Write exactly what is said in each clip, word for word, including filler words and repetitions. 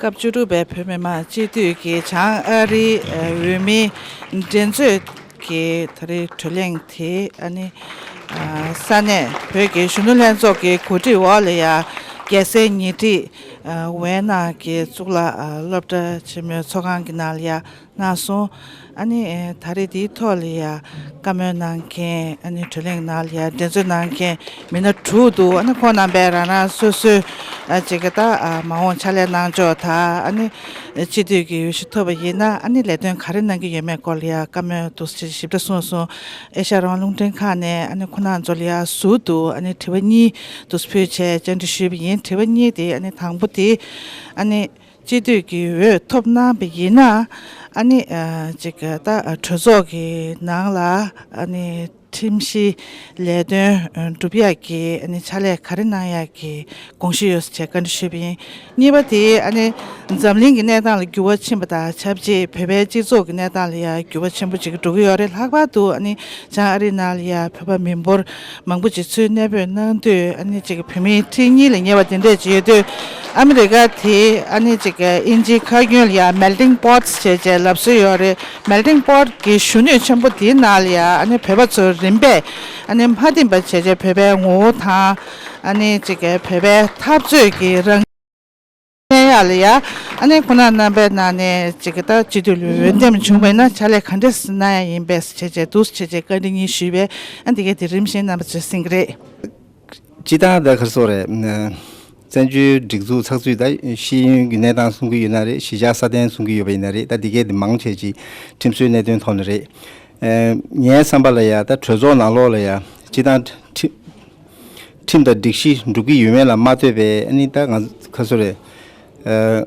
སྐབས་བཅུ་དྲུག་པའི་བོད་མི་མང་སྤྱི་འཐུས་ཀྱི་བྱང་ཨ་རིའི་ཨ་འོས་མིའི་འགྲན་རྩོད་ཀྱི་ད་རེས་གྲོས་གླེང་དེ་ཨ་ནི་ཨ་ས་གནས་བོད་ཀྱི་གཞོན་ནུ་ལྷན་ཚོགས་ཀྱི་གོ་སྒྲིག་འོག་ལ་ཡ་རྒྱལ་སའི་ཉེ་འཁྲིས་ཨ་ཝེ་ན་གི་གཙུག་ལག་ཨ་སློབ་གྲྭ་ཆེན་མོའི་ཚོགས་ཁང་གི་ནང་ལ་ཡ་གནང་སོང་། ཨ་ནི་ཨེ་ད་རེས་འདིའི་ཐོག་ལ་ཡ་བཀའ་མོལ་གནང་མཁན། ཨ་ནི་གྲོས་གླེང་ནང་ལ་ཡ་འགྲན་རྩོད་གནང་མཁན་མི་སྣ་དྲུག་འདུག་ཨ་ནི་ཁོང་རྣམ་པས་རང་རང་སོ་སོའི་ཨ་ཅིག་གི་ད་ཨ་མ་འོངས་ཕྱག་ལས་གནང་ཕྱོགས་དང་། ཨ་ནི་སྤྱི་འཐུས་ཀྱི་འོས་གཞི་ཐོབ་པ་ཡིན་ན་ཨ་ནི་ལས་དོན་ག་རེ་གནང་གི་ཡོད་མེད་སྐོར་ལ་ཡ་བཀའ་མོལ་འདུག་སེ་ཞིབ་ཕྲ་གསུངས་སོང་། ཨེ་ཤ་ཡ་རང་དབང་རླུང་འཕྲིན་ཁང་ནས་ཨ་ནི་ཁོང་རྣམ་ཚོ་ལ་ཡ་ཟུར་དུ་ཨ་ནི་དྲི་བ་གཉིས་འདུག་སེ་ཕུལ་བྱས་བཅར་འདྲི་ཞུས་པ་ཡིན། དྲི་བ་གཉིས་དེ་ཨ་ནི་དང་པོ་དེ་ཨ་ནི། སྤྱི་འཐུས་ཀྱི་འོས་ཐོབ་གནང་བ་ཡིན་ན། ཨ་ནི་ཨ་ཅིག་ད་ཨ་གྲོས་ཚོགས་ཀྱི་ནང་ལ་ཨ་ནི་ཁྲིམས་གཞི་ལས་དོན་ཨ་སྒྲུབ་ཡག་གི་ཨ་ནི་ཕྱག་ལས་ག་རེ་གནང་ཡག་གི་དགོངས་གཞི་ཡོད་ཟེར་བྱས་བཀའ་འདྲི་ཞུས་པ་ཡིན། གཉིས་པ་དེ་ཨ་ནི་འཛམ་གླིང་གི་གནས་སྟངས་ལ་འགྱུར་བ་ཕྱིན་པ་དང་ཆབས་ཅིག་བོད་པའི་སྤྱི་ཚོགས་ཀྱི་གནས་སྟངས་ལ་ཡང་འགྱུར་བ་ཆེན་པོ་ཅིག་འགྲོ་གི་ཡོད་རེད། ལྷག་པར་དུ་ཨ་ནི་བྱང་ཨ་རིའི་ནང་ལ་ཡང་བོད་པ་མི་འབོར་མང་པོ་ཅིག་ཚུར་གནས་སྤོས་གནང་དུས། ཨ་ནི་ཅིག་བོད་མིའི་ཁྲི་གཉིས་ལས་ཉེ་བ་དེ་འདྲས་ཅིག་ཡོད་དུས། ཨ་མི་རི་ཀ་དེ་ཨ་ནི་ཅིག་དབྱིན་ཇིའི་ཁ་རྒྱུན་ལ་ཡང་melting pots་བྱས་བྱས་ལབ་སྲོལ་ཡོད་རེད། melting pot་གི་གཞོན་ནུ་ཆེན་པོ་དེའི་ནང་ལ་ཡང་ཨ་ནི་བོད་པ་ཚོ་རིམ་པས་ཨ་ནི་མ་འཐེན་པ་བྱས་བྱས་བོད་པའི་ངོ་བོ་དང་། ཨ་ནི་ཅིག་བོད་པའི་འཐབ་རྩོད་ཀྱི་རང་གནས་ཡག་ལ་ཡ། ཨ་ནི་ཁོང་རྣམ་པའི་ནང་ནས་ཅིག་གི་ད་སྤྱི་འཐུས་ལ་འོས་འདེམས་བྱུང་བ་ཡིན་ན་ཕྱག་ལས་ག་འདྲས་གནང་ཡག་ཡིན་པས་བྱས་བྱས་འདུག་བྱས་བྱས་བཀའ་འདྲི་གཉིས་ཞུས་པས། ཨ་འདི་གས་དེ་རིམ་བཞིན་རྣམ་པ་ཚོས་གསན་གྱི་རེད། སྤྱི་བཏང་ད་ག་རེ་ཟེར་དགོས་རེད། བཙན་བྱོལ་སྒྲིག་འཛུགས་ཚགས་ཚུད་ད་ཤེས་ཡོན་གྱི་གནས་སྟངས་གསུང་གི་ཡོད་ན་རེད། གཞིས་ཆགས་སྲ་བརྟན་གསུང་གི་ཡོད་པ་ཡིན་ན་རེད། ད་འདི་གས་དེ་མང་ཆེ་ཅིག་ཁྲིམས་སྲོལ་གནད་དོན་ཐོག་ནས་རེད། ངའི་བསམ་པ་ལ་ཡ་ད་གྲོས་ཚོགས་ནང་ལོགས་ལ་ཡ་སྤྱི་བཏང་ཁྲི- ཁྲིམས་དང་སྒྲིག་གཞི་འགྲུབ་ཀྱི་ཡོད་མེད་ལ་མ་ལྟོས་པའི། ཨ་ནི་ད་ང་ཁ་སོ་རེད། ཨ་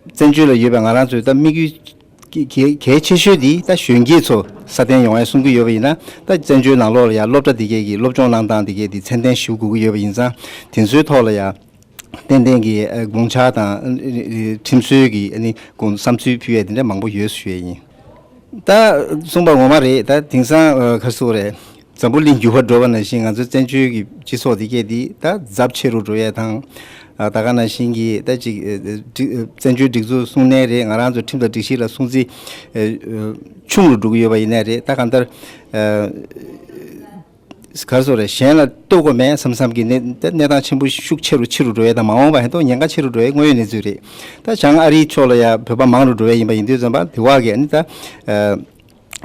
བཙན་བྱོལ་ལ་ཡོད་པའི་ང་རང་ཚོའི་ད་དམིགས་ཡུལ་གལ- གལ་ཆེ་ཤོས་འདི་ད་གཞོན་སྐྱེས་ཚོ་སྲ་བརྟན་ཡོང་ཡ་གསུང་གི་ཡོད་པ་ཡིན་ན། ད་བཙན་བྱོལ་ནང་ལོགས་ལ་ཡ་སློབ་གྲྭ་འདི་གས་ཀྱི་སློབ་སྦྱོང་གནང་སྟངས་འདི་གས་འདི་ཚད་ལྡན་ཞུ་དགོས་ཀྱི་ཡོད་པ་ཡིན་ཙང་། དེ་ཚོའི་ཐོག་ལ་ཡ་ཏན་ཏན་གྱི་ཨ་དགོངས་འཆར་དང་ཨ་ཁྲིམས་སྲོལ་གྱི་ཨ་ནི་དགོངས- བསམ་ཚུལ་ཕུལ་ཡ་དེ་འདྲ་མང་པོ་ཡོད་ཞུ་ཡ་ཡིན། ད་གསུངས་པ་ངོ་མ་རེད། ད་དེང་སང་ཨ་ག་རེ་ཟེར་དགོས་རེད། འཛམ་བུ་གླིང་འགྱུར་བ་འགྲོ་བ་ནང་བཞིན་ང་ཚོའི་བཙན་བྱོལ་གྱི་སྤྱི་ཚོགས་འདི་གས་འདི་ད་ཛབ་ཆེ་རུ་འགྲོ་ཡ་དང་། ཨ་ད་ག་ནང་བཞིན་གྱི་ད་ཅིག་ཨ་སྒྲིག- བཙན་བྱོལ་སྒྲིག་འཛུགས་སྲུང་མཁན་རེད། ང་རང་ཚོ་ཁྲིམས་དང་སྒྲིག་གཞི་ལ་སྲུང་བརྩི་ཨ་ཨ་ཆུང་རུ་འགྲོ་གི་ཡོད་པ་ཡིན་ནའི་རེད། ད་གང་ལྟར་ཨ་ག་རེ་ཟེར་དགོས་རེད། གཞན་ལ་ལྟོས་དགོས་མེད་བསམ་བསམ་གྱི་གནས- ད་གནས་སྟངས་ཆེན་པོ་ཤུགས་ཆེ་རུ་ཆེ་རུ་འགྲོ་ཡས་དང་། མ་འོངས་པ་ཧན་ཏོ་ཉེན་ཁ་ཆེ་རུ་འགྲོ་ཡས་དངོས་ཡོད་གནས་ཚུལ་རེད། ད་བྱང་ཨ་རིའི་ཕྱོགས་ལ་ཡ་བོད་པ་མང་རུ་འགྲོ་ཡས་ཡིན་པ་ཡིན་དུས་ཙམ་པ། དེ་བ་གི་ཨ་ནི་ད་ཨ་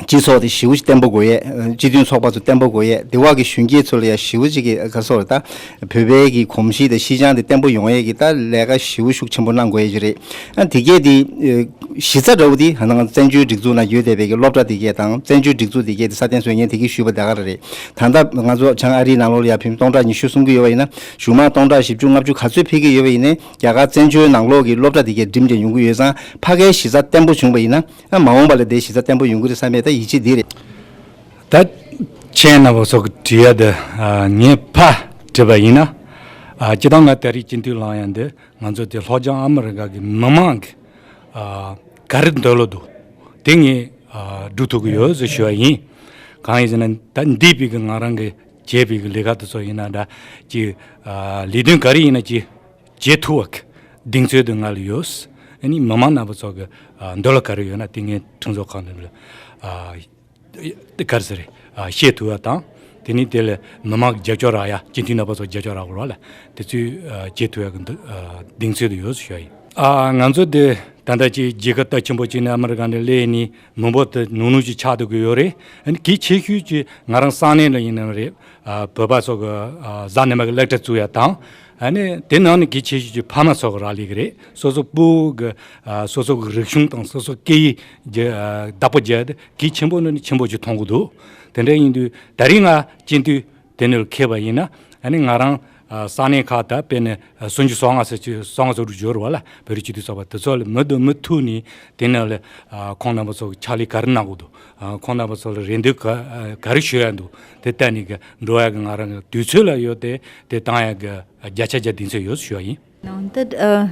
སྤྱི་ཚོགས་དེ་ཞེ་པོ་ཅིག་བརྟན་པོ་དགོས་ཡས། སྤྱི་མཐུན་ཚོགས་པ་ཚོ་བརྟན་པོ་དགོས་ཡས། དེ་བ་གི་གཞོན་སྐྱེས་ཚོ་ལ་ཡ་ཞེ་པོ་ཅིག་གི་ག་རེ་ཟེར་དགོས་རེད། ད་བོད་པའི་གི་གོམས་གཤིས་དང་གཤིས་བྱང་དེ་བརྟན་པོ་ཡོང་ཡས་ཀྱི་ད་ལས་ཀ་ཞེ་པོ་ཤུགས་ཆེན་པོ་གནང་དགོས་ཡས་ཀྱི་རེད། ཨ་དེ་གས་དེ་ཨ་གཞི་རྩ་འདྲ་བོ་དེ་ང་ཚོ་བཙན་བྱོལ་སྒྲིག་འཛུགས་ནང་ཡོད་བསྡད་པའི་གི་སློབ་གྲྭ་དེ་གས་དང་། བཙན་བྱོལ་སྒྲིག་འཛུགས་དེ་གས་དེ་སྲ་བརྟན་བཟོ་མཁན་དེ་གས་ཞུས་པ་ད་ག་རང་རེད། ད་ལྟ་ང་ཚོ་བྱང་ཨ་རིའི་ནང་ལོགས་ལ་ཡ་བོད་མི་སྟོང་ཕྲག་ཉི་ཤུ་གསུང་གི་ཡོད་པ་ཡིན་ན། གཞུག་མ་སྟོང་ཕྲག་བཞི་བཅུ་ལྔ་བཅུ་ག་ཚོད་ཕེབས་ཀྱི་ཡོད་པ་ཡིན་ནའི། རྒྱ་གར་བཙན་བྱོལ་ནང་ལོགས་ཀྱི་སློབ་གྲྭ་དེ་གས་འགྲིམ་བྱས་ཡོང་གི་ཡོད་ཙང་། ཕ་གའི་གཞི་རྩ་བརྟན་པོ་བྱུང་བ་ཡིན་ན། ཨ་མ་འོངས་པ་ལ་དེའི་གཞི་རྩ་བརྟན་པོ་ཡོང་གི་རེད་བསམ་པའི་ད་ཡིད་ཆེས་འདི་རེད། ད་ཁྱེད་རྣམ་པ་ཚོ་གི་དྲི་ཡ་འདི་ཨ་ངས་ཕར་དྲིས་པ་ཡིན་ན། ཨ་སྤྱིར་བཏང་ང་ད་རེས་སྤྱི་འཐུས་ལངས་ཡ་འདི་ང་ཚོ་དེ་ལྷོ་བྱང་ཨ་མི་རི་ཀ་གི་མི་མང་གི་ཨ་ག་རེ་འདོད་བློ་འདུག་དེ་ངས་ཨ་སྒྲུབ་ཐུབ་ཀྱི་ཡོད་ཟེར་ཞུ་བ་ཡིན། གང་ཡིན་ཟེར་ན། ད་འདས་པའི་གི་ང་རང་གི་བྱས་པའི་གི་ལས་ཀ་དེ་ཚོ་ཡིན་ན་འདྲ། ཅིག་ཨ་ལས་དོན་ག་རེ་ཡིན་ན་ཅིག་བྱེད་ཐུབ་པ་གི་གདེང་ཚོད་དེ་ང་ལ་ཡོད། ཨ་ནི་མི་མང་རྣམ་པ་ཚོ་གི་ཨ་འདོད་བློ་ག་རེ་ཡོད་ན་དེ་ངས་ཁྲིམས་བཟོ་ཁང་དེ་ལ་ཨ་དེ་ག་རེ་ཟེར་རེད། ཨ་བཤད་ཐུབ་པ་དང་། དེ་ནས་དེ་ལ་མི་མང་གི་རྒྱབ་སྐྱོར་རག་ཡ། སྤྱི་འཐུས་རྣམ་པ་ཚོ་རྒྱབ་སྐྱོར་རག་དགོས་ར་ལ། དེ་ཚོའི་ཨ་བྱེད་ཐུབ་ཡ་གི་འདུ- ཨ་གདེང་ཚོད་དེ་ཡོད་ཟེར་ཞུ་ཡ་ཡིན། ཨ་ང་ཚོ་དེ་ད་ལྟ་ཅིག་རྒྱལ་ཁབ་སྟབས་ཆེན་པོ་ཅིག་ནས་ཨ་མི་རི་ཀ་ནས་སླེབས་ནས་མི་འབོར་དེ་ནུས་ནུས་ཅིག་ཆགས་སྡོད་ཀྱི་ཡོད་རེད། ཨ་ནི་གལ་ཆེ་ཤོས་ཅིག་ང་རང་ས་གནས་ལ་ཡིན་ནའང་རེད། ཨ་བོད་པ་ཚོ་གི་ཨ་གཟའ་ཉི་མ་གི་སློབ་གྲྭ་བཙུགས་ཡ་དང་། ཨ་ནི་དེ་ནང་ནས་གལ་ཆེ་ཤོས་ཅིག་ཕ་མ་ཚོ་གི་རག་ལས་ཀྱི་རེད། སོ་སོ་སྤོ་བོ་གི་ཨ་སོ་སོ་གི་རིག་གཞུང་དང་སོ་སོ་སྐད་ཡིག་རྒྱ- ཨ་བདག་པོ་རྒྱག་ཡ་དེ་གལ་ཆེན་པོ་ནས་ནས་ཆེན་པོ་ཅིག་མཐོང་གི་འདུག་དེ་འདྲ་ཡིན་དུས་ད་རེས་ང་སྤྱི་འཐུས་དེ་ནས་འཁེལ་བ་ཡིན་ན། ཨ་ནི་ང་རང་ཨ་ས་གནས་ཁག་ད་དཔེར་ན་ཨ་སུམ་ཅུ་སོ་ལྔ་ཟེར་གྱི་སོ་ལྔ་སོ་དྲུག་འབྱོར་བ་ལ་བོད་རིགས་སྤྱི་འཐུས་ཚོགས་པ་དེ་ཚོ་ལ་མུ་མཐུད་མུ་མཐུད་ནས་དེ་ནང་ལ་ཨ་ཁོང་རྣམ་པ་ཚོ་གི་ཕྱག་ལས་ག་རེ་གནང་དགོས་འདུག་ཨ་ཁོང་རྣམ་པ་ཚོ་ལ་རེ་འདུན་ག- ཨ་ག་རེ་ཞུ་ཡ་འདུག་དེ་ལྟ་ནས་གི་འགྲོ་ཡ་གི་ང་རང་གི་དུས་ཚོད་ལ་ཡོད་དེ་དེ་བཏང་ཡ་གི་བརྒྱ་ཆ་བརྒྱ་གདེང་ཚོད་ཡོད་ཞུ་ཡ་ཡིན། ནང་ད་ཨ་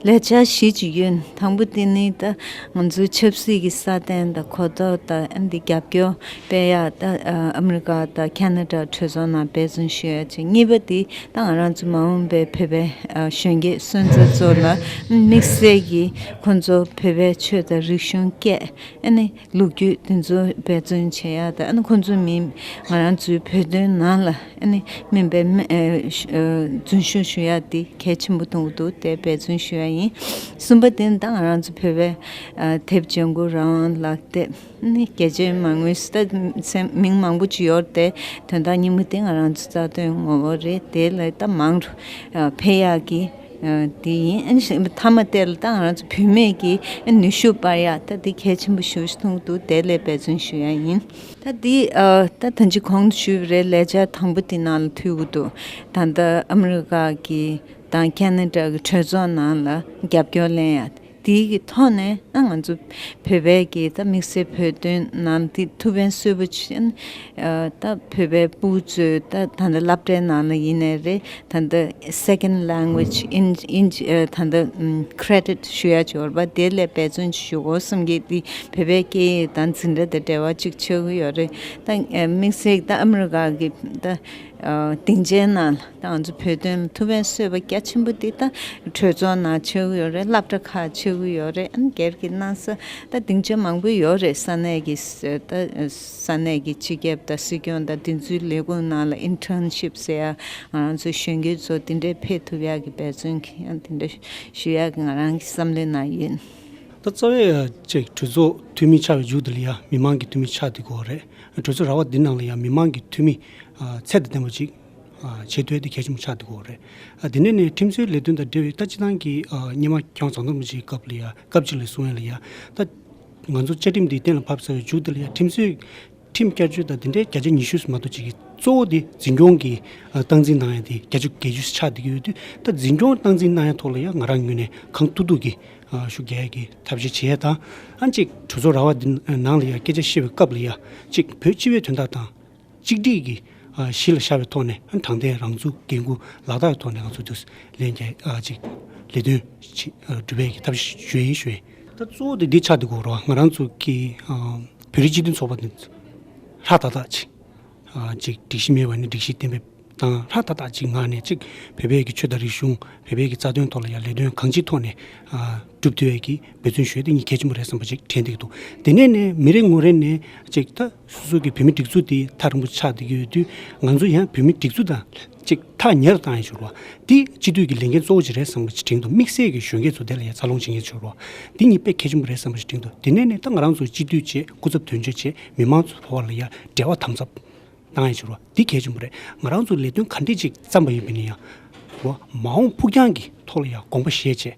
ལས་འཆར་བཞི་ཅིག་ཡོད། དང་པོ་དེ་ནི་ད་ང་ཚོའི་ཆབ་སྲིད་ཀྱི་སྲ་བརྟན་དང་གོ་རྟོགས་དང་ཨ་འདི་རྒྱབ་སྐྱོར་སྤེལ་ཡག་ད་ཨ་ཨ་མི་རི་ཀ་དང་ཁ་ན་ཌ་གྲོས་ཚོགས་ནང་འབད་བརྩོན་ཞུ་ཡག་ཅིག་གཉིས་པ་དེ་ད་ང་རང་ཚོ་མ་འོངས་པའི་བོད་པའི་ཨ་གཞོན་སྐྱེས་སོན་རྩ་ཚོ་ལ་དམིགས་བསལ་གྱིས་ཁོང་ཚོ་བོད་པའི་ཆོས་དང་རིག་གཞུང་སྐད་ཨ་ནི་ལོ་རྒྱུས་དེ་ཚོ་འབད་བརྩོན་བྱེད་ཡག་དང་ཨ་ནི་ཁོང་ཚོའི་མིང་ང་རང་ཚོའི་བོད་དོན་ནང་ལ་ཨ་ནི་མིན་པའི་མི་ཨ་ཨ་འཛུལ་ཞུགས་ཞུ་ཡག་དེ་གལ་ཆེན་པོ་མཐོང་གི་འདུག་དེ་འབད་བརྩོན་ཞུ་ཡག་ཡིན། གསུམ་པ་དེ་ནི་ད་ང་རང་ཚོ་བོད་པའི་ཨ་དེབ་ལྗང་གུ་རང་དབང་ལག་དེབ་ནི་རྒྱ་ཆེ་མང་མོས་སུ་ད་མཚན་མིང་མང་པོ་ཅིག་ཡོད་དེ་དོན་དག་སྙིང་པོ་དེ་ང་རང་ཚོ་རྩ་དོན་ངོ་བོ་རེད། དེ་ལ་ད་མང་རུ་ཨ་འཕེལ་ཡག་གི་ཨ་དེ་ཡིན། ཨ་ནི་མཐའ་མ་དེ་ལ་ད་ང་རང་ཚོ་བུད་མེད་ཀྱི་ཨ་ནུས་ཤུགས་སྤར་ཡག་ད་དེ་གལ་ཆེན་པོ་ཞེ་པོ་ཅིག་མཐོང་གི་འདུག་དེ་ལ་འབད་བརྩོན་ཞུ་ཡག་ཡིན། ད་དེ་ཨ་ད་ད་ཅི་གོང་དུ་ཞུས་པ་རེད། ལས་འཆར་དང་པོ་དེ་ནང་ལ་ཐུག་གི་འདུག་ད་ལྟ་ཨ་མི་རི་ཀ་གི་དང་ཁ་ན་ཌ་གི་གྲོས་ཚོགས་ནང་ལ་རྒྱབ་སྐྱོར་ལེན་ཡག་དེའི་གི་ཐོག་ནས་ཨ་ང་ཚོ་བོད་པའི་གི་ད་དམིགས་བསལ་བོད་དོན་ནང་དེ་ཐུགས་ཕན་གསོས་པོ་ཅིག་ཨ་ད་བོད་པའི་ཕྲུ་གུ་ཚོས་ད་ད་ལྟ་སློབ་གྲྭའི་ནང་ལ་ཡིན་ནའི་རེད། ད་ལྟ་second language in in ཨ་ད་ལྟ་ཨམ་credit ཞུ་ཡག་ཅིག་ཡོད་རེད་པ། དེ་ལ་འབད་བརྩོན་ཞུ་དགོས་བསམ་གི། དེ་བོད་པའི་སྐད་ཡིག་དང་འཛིན་གྲྭ་དང་འབྲེལ་བ་ཅིག་ཆགས་ཀྱི་ཡོད་རེད། ད་ཨ་དམིགས་བསལ་ད་ཨ་མི་རི་ཀ་གི་ད་ཨ་སྡིངས་ཆའི་ནང་ལ་ད་ང་ཚོ་བོད་དོན་ལ་ཐུགས་ཕན་གསོས་པ་རྒྱ་ཆེན་པོ་དེ་ད་གྲོས་ཚོགས་ནང་ཆགས་ཀྱི་ཡོད་རེད། སློབ་གྲྭ་ཁག་ཆགས་ཀྱི་ཡོད་རེད། ཨ་ནི་སྒེར་གྱི་གནང་ས་ད་སྡིངས་ཆ་མང་པོ་ཡོད་རེད། ས་གནས་ཀྱི་ས་ད་ས་གནས་ཀྱི་སྤྱི་ཁྱབ་དང་སྲིད་སྐྱོང་དང་དེ་ཚོའི་ལས་ཁུངས་ནང་ལ་internship ཟེར་ཡག་ང་རང་ཚོའི་གཞོན་སྐྱེས་ཚོ་དེ་འདྲའི་ཕེབས་ཐུབ་ཡག་གི་འབད་བརྩོན་གྱིས་ཨ་དེ་འདྲ་ཞུ་ཡག་གི་ང་རང་གི་བསམ་བློའི་ནང་ཡོད། ད་རྩ་བའི་ཅིག་གྲོས་ཚོགས་འཐུས་མི་ཆགས་པའི་མཇུག་དེ་ལ་ཡང་མི་མང་གི་འཐུས་མི་ཆགས་བསྡད་ཀྱི་ཡོད་རེད། གྲོས་ཚོགས་ར་བ་འདི་ནང་ལ་ཡང་མི་མང་གི་འཐུས་མི་ཨ་ཚད་དང་ལྡན་པ་ཅིག་ཨ་བྱེད་ཐུབ་ཡ་དེ་གལ་ཆེན་པོ་ཆགས་བསྡད་ཀྱི་ཡོད་རེད། ཨ་དེ་ནས་ནས་ཁྲིམས་བཟོའི་ལས་དོན་དང་འབྲེལ་བའི་ད་སྤྱི་བཏང་གི་ཨ་སྔོན་མ་ཁྱེད་རང་བྱང་ཐང་རིན་པོ་ཆེའི་སྐབས་ལ་ཡང་སྐབས་གཅིག་ལ་གསུང་ཡ་ལ་ཡང་ད་ང་ཚོ་བཅའ་ཁྲིམས་འདི་གཏན་ལ་ཕབ་ཚར་བའི་མཇུག་དེ་ལ་ཡང་ཁྲིམས་བཟོའི་ཁྲིམས་བསྐྱར་བཅོས་དང་དེ་འདྲའི་བརྒྱ་ཆ་ཉི་ཤུ་མ་གཏོགས་ཅིག་གི་གཙོ་བོ་དེ་འཛིན་སྐྱོང་གི་ཨ་སྟངས་འཛིན་གནང་ཡ་དེ་བརྒྱ་ཆ་བརྒྱད་ཅུ་ཆགས་བསྡད་ཀྱི་ཡོད་དུས། ད་འཛིན་སྐྱོང་སྟངས་འཛིན་གནང་ཡ་ཐོག་ལ་ཡང་ང་རང་ངོས་ནས་གང་ཐུབ་ཐུབ་ཀྱིས་ཨ་ཤུགས་རྒྱག་ཡ་གི་ཐབས་ཤེས་བྱེད་ཡ་དང་། ཨ་ཅིག་གྲོས་ཚོགས་ར་བ་འདི་ནང་ལ་ཡང་སྐད་ཆ་བཤད་པའི་སྐབས་ལ་ཡང་ཅིག་བོད་སྤྱི་པའི་དོན་དག་དང་གཅིག་སྒྲིལ་གྱི་ཨ་གཞི་ལ་བཞག་པའི་ཐོག་ནས་ཨ་དྲང་བདེན་རང་ཚུགས་འགན་འཁུར་ལག་བསྟར་ཐོག་ནས་ང་ཚོ་དུ་ལན་རྒྱག་ཨ་ཅིག་ལས་དོན་ཅིག་ཨ་སྒྲུབ་པའི་གི་ཐབས་ཤེས་ཞུ་ཡིན་ཞུ་ཡིན། ད་གཙོ་བོ་དེ་འདི་ཆགས་བསྡད་ཀྱི་ཡོད་རེད་བ། ང་རང་ཚོ་གི་ཨ་བོད་རིགས་སྤྱི་མཐུན་ཚོགས་པ་འདི་ཧྲ་ཏག་ཏག་ཅིག་ཨ་ཅིག་སྒྲིག་གཞི་མེད་པ་ནས་སྒྲིག་གཞི་གཏན་འབེབས་དང་ཧྲ་ཏག་ཏག་ཅིག་ངང་ནས་ཅིག་བོད་པའི་གི་ཆོས་དང་རིག་གཞུང་བོད་པའི་གི་རྩ་དོན་ཐོག་ལ་ཡང་ལས་དོན་གང་ཅིའི་ཐོག་ནས་ཨ་སྒྲུབ་ཐུབ་ཡས་ཀྱི་འབད་བརྩོན་ཞུ་ཡས་དེ་ངས་གལ་ཆེན་པོ་རེད་བསམ་པ་ཅིག་དྲན་བསྡད་ཀྱི་འདུག་དེ་ནས་ནས་མི་རེ་ངོ་རེ་ནས་ཅིག་ད་སོ་སོ་གི་བོད་མི་སྒྲིག་འཛུགས་དེ་ཐག་རིང་པོ་ཆགས་བསྡད་ཀྱི་ཡོད་དུས། ང་ཚོ་ཡང་བོད་མི་སྒྲིག་འཛུགས་དང་ཅིག་ཐག་ཉེ་རུ་བཏང་ཡས་ཞུ་རོགས། འདི་སྤྱི་འཐུས་ཀྱི་ལས་འགན་གཙོ་བོ་ཅིག་རེད་བསམ་པ་ཅིག་དྲན་འདུག་དམིགས་བསལ་གྱི་གཞོན་སྐྱེས་ཚོ་དེ་ལ་ཡང་འཚར་ལོངས་བྱེད་མཁན་ཞུ་རོགས། འདི་གཉིས་དཔེ་གལ་ཆེན་པོ་རེད་བསམ་པ་ཞིག་དྲན་འདུག་དེ་ནས་ནས་ད་ང་རང་ཚོ་སྤྱི་འཐུས་བྱས་སྐུ་ཚབ་དོན་གཅོད་བྱས་མི་མང་ཚོ་བར་ལ་ཡང་འབྲེལ་བ་དམ་ཟབ་བཏང་ཡས་ཞུ་རོགས། འདི་གལ་ཆེན་པོ་རེད། ང་རང་ཚོ་ལས་དོན་ག་འདྲས་ཅིག་བརྩམས་པ་ཡིན་པ་ཡིན་ན་ཡང་། འོ་མ་འོངས་ཕུགས་རྒྱང་གི་ཐོག་ལ་ཡང་དགོངས་པ་བཞེས་བྱས།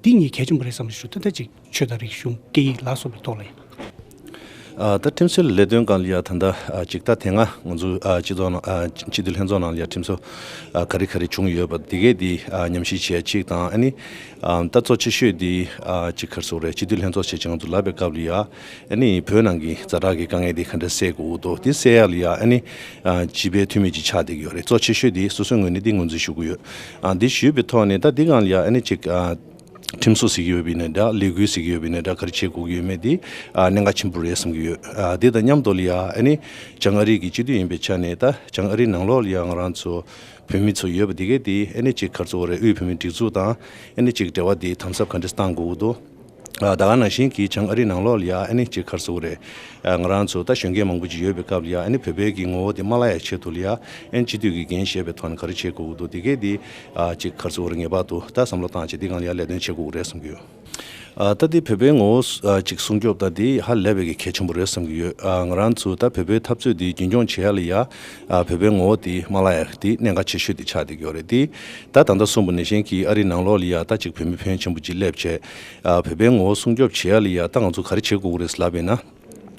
འདི་གཉིས་གལ་ཆེན་པོ་རེད་བསམ་པ་ཞིག་ཞུ། ད་ལྟ་ཅིག་ཆོས་དང་རིག་གཞུང་སྐད་ཡིག་ལ་སོགས་པའི་ཐོག་ལ་ཡང་། ཨ་ད་ཁྲིམས་བཟོའི་ལས་དོན་སྒང་ལ་ཡ་ད་ལྟ་ཨ་ཅིག་ད་དེ་སྔ་ང་ཚོ་ཨ་སྤྱི་ཚོགས་ནང་ཨ་སྤྱི་འཐུས་ལྷན་ཚོགས་ནང་ལ་ཡ་ཁྲིམས་བཟོ་ཨ་ག་རེ་ག་རེ་བྱུང་ཡོད་པ་དེ་གས་དེ་ཨ་ཉམས་ཞིབ་བྱས་གཅིག་དང་། ཨ་ནི་ཨ་ད་གཙོ་ཆེ་ཤོས་དེ་ཨ་ཅིག་ག་རེ་ཟེར་དགོས་རེད། སྤྱི་འཐུས་ལྷན་ཚོགས་བྱས་ཅིག་ང་ཚོ་ལབ་པའི་སྐབས་ལ་ཡ། ཨ་ནི་བོད་ནང་གི་ཛ་དྲག་གི་དཀའ་ངལ་དེ་ག་འདྲ་སེལ་དགོས་འདུག་དེ་སེལ་ཡག་ལ་ཡ་ཨ་ནི་ཨ་སྤྱི་པའི་འཐུས་མི་ཅིག་ཆགས་བསྡད་ཀྱི་ཡོད་རེད། གཙོ་ཆེ་ཤོས་དེ་སོ་སོའི་ངོས་ནས་དེ་ངོས་འཛིན་ཞུ་གི་ཡོད། ཨ་འདི་ཞུས་པའི་ཐོག་ནས་ད་འདི་སྒང་ལ་ཡ་ཨ་ནི་ཅིག་ཨ། ཁྲིམས་བཟོ་ཟེར་གྱི་ཡོད་པ་ཡིན་ན་འདྲ། ལས་འགུལ་ཟེར་གྱི་ཡོད་པ་ཡིན་ན་འདྲ། ག་རེ་བྱེད་དགོས་ཀྱི་ཡོད་མེད་དེ་ཨ་གནད་འགག་ཆེན་པོ་རེད་བསམ་གྱི་ཡོད། ཨ་དེ་དང་མཉམ་དུ་ལ་ཡ་ཨ་ནི་བྱང་ཨ་རི་གི་སྤྱི་འཐུས་ཡིན་པའི་ཆ་ནས་ད་བྱང་ཨ་རི་ནང་ལོགས་ལ་ཡ་ང་རང་ཚོ་བོད་མི་ཚོ་ཡོད་པ་དེ་གས་དེ་ཨ་ནི་ཅིག་ག་རེ་ཟེར་དགོས་རེད། དབུས་བོད་མིའི་སྒྲིག་འཛུགས་དང་ཨ་ནི་ཅིག་འབྲེལ་བ་དེ་དམ་ཟབ་ག་འདྲས་བཏང་དགོས་ཀྱི་འདུག་ཨ་ད་ག་ནང་བཞིན་གྱི་བྱང་ཨ་རི་ནང་ལོགས་ལ་ཡ་ཨ་ནི་ཅིག་ག་རེ་ཟེར་དགོས་རེད། ཨ་ང་རང་ཚོ་ད་གཞོན་སྐྱེས་མང་པོ་ཅིག་ཡོད་པའི་སྐབས་ལ་ཡ་ཨ་ནི་བོད་པའི་གི་ངོ་བོ་དེ་མ་བརླག་ཡ་ཆེད་དུ་ལ་ཡ་ཨ་ནི་སྤྱི་འཐུས་ཀྱི་འགན་བཞེས་པའི་ཐོག་ནས་ག་རེ་བྱེད་དགོས་ཀྱི་འདུག་དེ་གས་དེ་ཨ་ཅིག་ག་རེ་ཟེར་དགོས་རེད། ངེས་པར་དུ་ད་བསམ་བློ་བཏང་བྱས་དེ་སྒང་ལ་ཡ་ལས་དོན་བྱེད་དགོས་ཀྱི་རེད་བསམ་གྱི་ཡོད། ཨ་ད་དེ་བོད་པའི་ངོ་བོ་ཨ་ཅིག་སྲུང་སྐྱོབ་ད་དེ་ཧ་ལས་པའི་གི་གལ་ཆེན་པོ་རེད་བསམ་གྱི་ཡོད། ཨ་ང་རང་ཚོ་ད་བོད་པའི་འཐབ་རྩོད་དེ་རྒྱུན་འཁྱོངས་བྱེད་ཡ་ལ་ཡ་ཨ་བོད་པའི་ངོ་བོ་དེ་མ་བརླག་ཡ་དེ་གནད་འགག་ཆེ་ཤོས་དེ་ཆགས་བསྡད་ཀྱི་ཡོད་རེད། དེ་ད་ད་ལྟ་གསུངས་པ་ནང་བཞིན་གྱི་ཨ་རི་ནང་ལོགས་ལ་ཡ་ད་ཅིག་བོད་མི་ཕོན་ཆེན་པོ་ཅིག་སླེབས་བྱས་ཨ་བོད་པའི་ངོ་བོ་སྲུང་སྐྱོབ་བྱེད་ཡ་ལ་ཡ་ད་ང་ཚོ་ག་རེ་བྱེད་དགོས་ཀྱི་རེད་ལབ་པ་ཡིན་ན།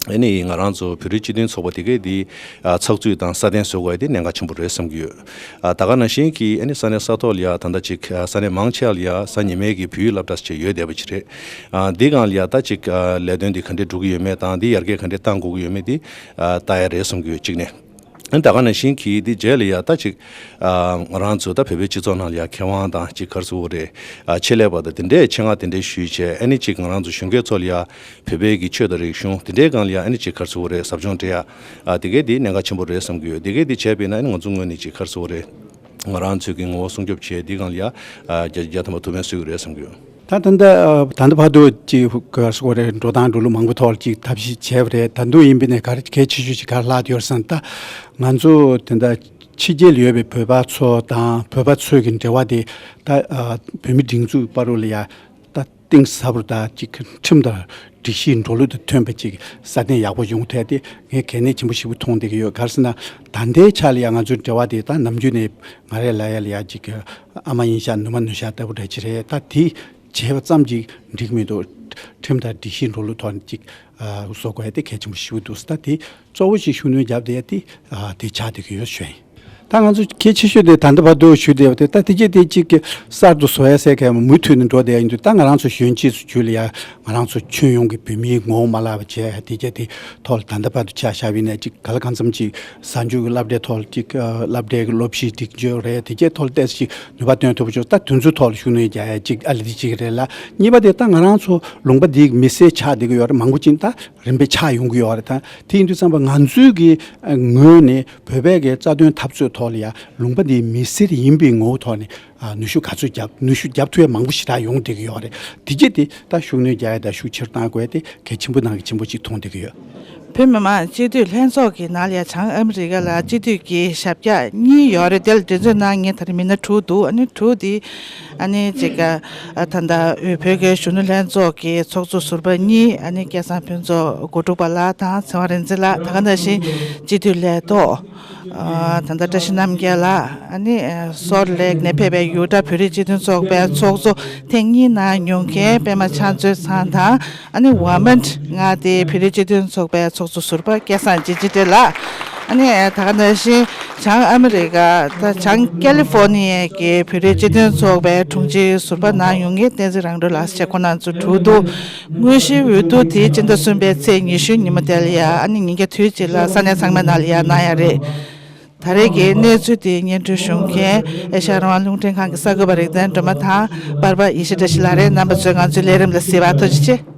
ཨ་ནི་ང་རང་ཚོ་བོད་རིགས་སྤྱི་མཐུན་ཚོགས་པ་དེ་གས་དེ་ཨ་ཚགས་ཚུད་དང་སྲ་བརྟན་བཟོ་དགོས་ཡ་དེ་གནད་འགག་ཆེན་པོ་རེད་བསམ་གྱི་ཡོད། ཨ་ད་ག་ནང་བཞིན་གྱི་ཨ་ནི་ས་གནས་ས་ཐོག་ལ་ཡ་ད་ལྟ་ཅིག་ཨ་ས་གནས་མང་ཆེ་བ་ལ་ཡ་གཟའ་ཉི་མའི་གི་བོད་ཡིག་སློབ་གྲྭ་ཟེར་བྱས་ཡོད་བསྡད་པ་ཅིག་རེད། ཨ་འདི་སྒང་ལ་ཡ་ད་ཅིག་ཨ་ལས་དོན་འདི་ག་འདྲས་འགྲོ་གི་ཡོད་མེད་དང་འདི་ཡར་རྒྱས་ག་འདྲས་གཏང་དགོས་ཀྱི་ཡོད་མེད་དེ་ཨ་ལྟ་ཡ་རེད་བསམ་གྱི་ཡོད། གཅིག་ནས། ད་ག་ནང་བཞིན་གྱི་འདི་རྗེས་ལ་ཡ་ད་ཅིག་ཨ་ང་རང་ཚོ་ད་བོད་པའི་སྤྱི་ཚོགས་ནང་ལ་ཡ་མཁས་དབང་དང་ཅིག་ག་རེ་ཟེར་དགོས་རེད། ཨ་ཆེད་ལས་པ་དང་དེ་འདྲའི་ཆེད་མངགས་དེ་འདྲའི་ཞུས་བྱས། ཨ་ནི་ཅིག་ང་རང་ཚོ་གཞོན་སྐྱེས་ཚོ་ལ་ཡ་བོད་པའི་གི་ཆོས་དང་རིག་གཞུང་དེ་འདྲའི་སྒང་ལ་ཡ་ཨ་ནི་ཅིག་ག་རེ་ཟེར་དགོས་རེད། ཟབ་སྦྱོང་སྤྲད་ཡ། ཨ་དེ་གས་དེ་གནད་འགག་ཆེན་པོ་རེད་བསམ་གྱི་ཡོད། དེ་གས་དེ་བྱས་པས་ན་ཨ་ནི་ང་ཚོ་ངོས་ནས་ཅིག་ག་རེ་ཟེར་དགོས་རེད། ང་རང་ཚོའི་གི་ངོ་བོ་སྲུང་སྐྱོབ་བྱས། འདི་སྒང་ལ་ཡ་ཨ་བརྒྱ་བརྒྱ་ཐམ་པ་ཐུགས་ཕན་གསོས་ཀྱི་རེད་བསམ་གྱི་ཡོད། ད་ད་ལྟ་ད་ལྟ་བར་དུ་ཅིག་ག་རེ་ཟེར་དགོས་རེད། འགྲོ་སྟངས་འགྲོ་ལུགས་མང་པོ་ཐོག་ལ་ཅིག་ཐབས་ཤེས་བྱས་པ་རེད། ད་དུང་ཡིན་པ་ཡིན་ནའི་ག་རེ་གལ་ཆེ་ཤོས་ཅིག་ག་རེ་ལྷག་ཡོད་རེད་ཟེར་ན། ད་ང་ཚོ་དེ་འདྲ་ཕྱི་རྒྱལ་ལ་ཡོད་པའི་བོད་པ་ཚོ་དང་བོད་པ་ཚོའི་གི་འབྲེལ་བ་དེ་ད་ཨ་བོད་མི་སྒྲིག་འཛུགས་བར་དུ་ལ་ཡ་ད་གཏིང་ཟབ་པོ་དང་ཅིག་ཁྲིམས་དང་སྒྲིག་གཞི་འགྲོ་ལུགས་དང་མཐུན་པ་ཅིག་སྲ་བརྟན་ཡག་པོ་ཡོང་ཐད་དེ་ངས་གལ་གནད་ཆེན་པོ་ཞིག་མཐོང་བསྡད་ཀྱི་ཡོད། ག་རེ་ཟེར་ན་ད་ལྟའི་ཆ་ལ་ཡང་ང་ཚོའི་འབྲེལ་བ་དེ་ད་ནམ་རྒྱུན་ནས་ང་རའི་ལ་ཡ་ལ་ཡ་ཅིག་ཨ་མ་ཡིན་ཤག་ནུ་མ་ནུ་ཤག་ལྟ་བུ་འདྲ་ཅིག་རེད། ད་དེ་བྱས་པ་ཙམ་གྱིས་འགྲིག་མི་འདུག་ཁྲིམས་དང་སྒྲིག་གཞི་འགྲོ་ལུགས་ཐོག་ནས་ཅིག་ཨ་བཟོ་དགོས་ཡ་དེ་གལ་ཆེན་པོ་ཞིག་འདུག་ད་དེ་གཙོ་བོ་ཞིག་ཤུགས་སྣོན་བརྒྱབ་བསྡད་ཡ་དེ་ཨ་དེ་ཆགས་བསྡད་ཀྱི་ཡོད་ཞུ་ཡ་ཡིན། ད་ང་ཚོ་གལ་ཆེ་ཤོས་དེ་ད་ལྟ་བར་དུ་ཞུས་བསྡད་པ་དེ། ད་དེ་རྗེས་དེ་གཅིག་གི་གསར་དུ་བཟོ་ཡ་ཟེར་མཁན་མུ་མཐུད་ནས་འགྲོ་བསྡད་ཡ་ཡིན་དུས། ད་ང་རང་ཚོ་གཞོན་སྐྱེས་ཚོ་བརྒྱུད་ལ་ཡ་ང་རང་ཚོ་ཁྱོན་ཡོངས་ཀྱི་བོད་མིའི་ངོ་བོ་མ་བརླག་པ་བྱས། དེ་རྗེས་དེ་ཐོག་ལ་ད་ལྟ་བར་དུ་ཆ་བཞག་པ་ཡིན་ན་ཅིག་ག་ལ་གང་འཚམ་ཅིག་གཟའ་མཇུག་གི་སློབ་གྲྭའི་ཐོག་ལ་ཅིག་ཨ་སློབ་གྲྭའི་གི་སློབ་གཞི་སྒྲིག་འཇོག་རེད། དེ་རྗེས་ཐོག་ལ་ཏོག་ཙམ་ཅིག་ནུས་པ་བཏོན་ཐུབ་པ་བྱུང་། ད་དེ་ཚོའི་ཐོག་ལ་ཤུགས་སྣོན་རྒྱག་ཡ་ཅིག་ཨ་ལེ་དེ་གཅིག་རེད་ལ། གཉིས་པ་དེ་ད་ང་རང་ཚོ་ལུང་པ་འདིའི་མི་སེར་ཆགས་བསྡད་ཀྱི་ཡོད་རེད། མང་པོ་ཅིག་ད་རིམ་པས་ཆགས་ཡོང་གི་ཡོད་རེད། ད་དེ་ཡིན་དུས་ཙམ་པ་ང་ཚོའི་གི་ཨ་ངོས་ནས་བོད་པའི་གི་རྩ་དོན་འཐབ་རྩོད་ཐོག་ལ་ཡ་ལུང་པ་འདིའི་མི་སེར་ཡིན་པའི་ངོ་བོ་ཐོག་ནས་ཨ་ནུས་ཤུགས་ག་ཚོད་བརྒྱབ། ནུས་ཤུགས་བརྒྱབ་ཐུབ་ཡ་མང་པོ་ཞེ་དྲག་ཡོང་བསྡད་ཀྱི་ཡོད་རེད། དེ་རྗེས་དེ་ད་ཤུགས་སྣོན་རྒྱག་ཡ་དང་ཤུགས་ཆེར་གཏང་དགོས་ཡ་དེ་གལ་ཆེན་པོ་ནང་གི་ཆེན་པོ་ཅིག་མཐོང་བསྡད་ཀྱི་ཡོད། བོད་མི་མང་སྤྱི་འཐུས་ལྷན་ཚོགས་ཀྱི་ནང་ལ་ཡ་བྱང་ཨ་མི་རི་ཀ་ལ་སྤྱི་འཐུས་ཀྱི་ཞབས་བཀྱག་གཉིས་ཡོད་རེད། དེ་ལ་འགྲན་རྩོད་གནང་མཁན་ད་རེས་མི་སྣ་དྲུག་འདུག་ཨ་ནི་དྲུག་དེ་ཨ་ནི་ཅིག་ཨ་ད་ལྟ་འོས་བོད་ཀྱི་གཞོན་ནུ་ལྷན་ཚོགས་ཀྱི་ཚོགས་གཙོ་ཟུར་པ་གཉིས། ཨ་ནི་སྐལ་བཟང་ཕུན་ཚོགས་དགུ་ཕྲུག་པ་ལགས་དང་ཚེ་དབང་རིག་འཛིན་ལགས། ད་ག་ནང་བཞིན་སྤྱི་འཐུས་ལས་ཐོག་ཨ་ད་ལྟ་བཀྲ་ཤིས་རྣམ་རྒྱལ་ལགས། ཨ་ནི་ཨ་སོལ་ལེག་ནས་ཕེབས་པའི་ཡུ་ཊ་བོད་རིགས་སྤྱི་མཐུན་ཚོགས་པའི་ཚོགས་གཙོ་ཐེངས་གཉིས་གནང་མྱོང་མཁན་པད་མ་ཕྱག་མཛོད་ཚང་དང་། ཨ་ནི་ཝ་མན་མངའ་སྡེའི་བོད་རིགས་སྤྱི་མཐུན་ཚོགས་པའི་ཚོགས་གཙོ་ཟུར་པ་སྐལ་བཟང་རྗེ་ཅི་ཏྲེ་ལགས། ཨ་ནི་ད་ག་ནང་བཞིན་བྱང་ཨ་མི་རི་ཀ་ད་བྱང་ཀ་ལི་ཧྥོ་ནི་ཡའི་གི་བོད་རིགས་སྤྱི་མཐུན་ཚོགས་པའི་དྲུང་ཆེ་ཟུར་པ་གནང་ཡོང་མཁན་བསྟན་འཛིན་རང་གྲོལ་ལགས་བཅས་ཁོང་རྣམ་ཚོ་དྲུག་འདུག་དངོས་གཞིའི་འོས་བསྡུ་དེ་སྤྱི་ཟླ་གསུམ་པའི་ཚེས་ཉི་ཤུ་ཉིན་མོ་དེ་ལ་ཡ་ཨ་ནི་ཉིན་རྒྱབ་དུས་གཅིག་ལ་ས་གནས་ཚང་མའི་ནང་ལ་ཡ་གནང་ཡ་རེད། ད་རེས་ཀྱི་གནས་ཚུལ་དེ་སྙན་སྒྲོན་ཞུ་མཁན་ཨེ་ཤ་ཡ་རང་དབང་རླུང་འཕྲིན་ཁང་གི་གསར་འགོད་པ་རིག་ལྡན་སྒྲོལ་མ་དང་པར་པ་ཡེ་ཤེས་བཀྲ་ཤིས་ལགས་རེད། རྣམ་པ་ཚོས་ང་ཚོའི་ལས་རིམ་ལ་གཟིགས་པར་ཐུགས་རྗེ་ཆེ།